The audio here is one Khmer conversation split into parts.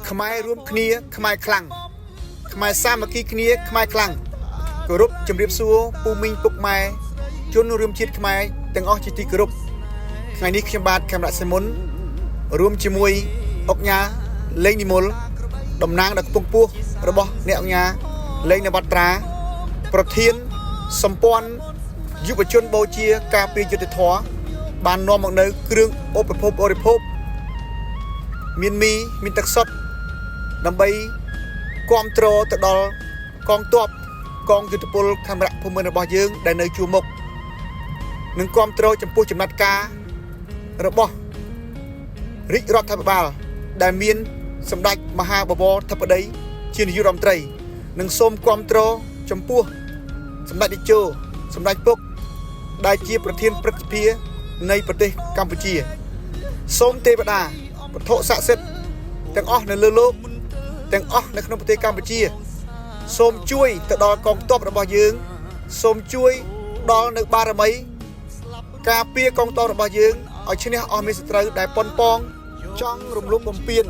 ខ្មែររួមគ្នាខ្មែរខ្លាំងខ្មែរសាមគ្គីគ្នាខ្មែរខ្លាំងគោរពជំរាបសួរពូមីងពុកម៉ែជនរួមជាតិខ្មែរទាំងអស់ជាទីគោរពថ្ងៃនេះខ្ញុំបាទខេមរៈសិមុនរួមជាមួយអុកញ៉ាលេងនិមលតំណាងដល់ខ្ពង់ពោះរបស់អ្នកអុកញ៉ាលេងនវត្រាប្រធានសម្ព័ន្ធយុវជនបូជាការពារយុត្តិធម៌បាននាំមកនៅគ្រឿងឧបភោគបរិភោគមានមីមានទឹកសុទ្ធ ដើម្បីគ្រប់គ្រងទៅដល់កងទ័ពកងយុទ្ធពលខេមរៈភូមិន្ទរបស់យើងដែលនៅជួរមុខនិងគ្រប់គ្រងចំពោះចំណាត់ការរបស់រាជរដ្ឋាភិបាល ដែលមានសម្ដេចមហាបវរធិបតីជានាយករដ្ឋមន្ត្រី និងសូមគ្រប់គ្រងចំពោះសម្ដេចតេជោសម្ដេចពុកដែលជាប្រធានព្រឹទ្ធសភានៃប្រទេសកម្ពុជា សូមទេវតាវត្ថុស័ក្តិសិទ្ធិទាំងអស់នៅលើលោក ទាំងអស់នៅក្នុងប្រទេសកម្ពុជា សូមជួយទៅដល់កងទ័ពរបស់យើង សូមជួយដល់នៅបារមី ការពារកងទ័ពរបស់យើងឲ្យឈ្នះអស់មានសត្រូវដែលប៉ុនប៉ងចង់រំលោភបំពាន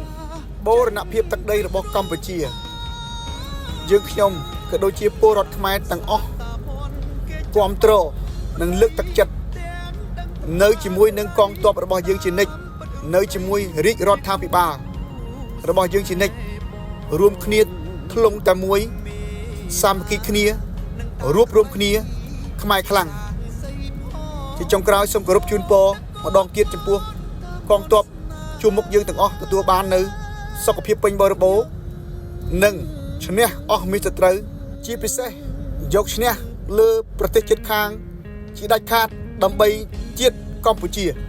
បូរណភាពទឹកដីរបស់កម្ពុជា យើងខ្ញុំក៏ដូចជាពលរដ្ឋខ្មែរទាំងអស់គាំទ្រនិងលើកទឹកចិត្តនៅជាមួយនឹងកងទ័ពរបស់យើងជានិច្ចនៅជាមួយរាជរដ្ឋាភិបាលរបស់យើងជានិច្ច រួមគ្នាធ្លុងតែមួយសាមគ្គីគ្នារួបរួមគ្នាខ្មែរខ្លាំងជាចុងក្រោយសូមគោរពជូនពរម្ដងទៀតចំពោះកងទ័ពជួរមុខយើងទាំងអស់ទទួលបាននៅសុខភាពពេញបរិបូរណ៍និងឈ្នះអស់មានសត្រូវជាពិសេសយកឈ្នះលើប្រទេសជិតខាង ជាដាច់ខាតដើម្បីជាតិកម្ពុជា។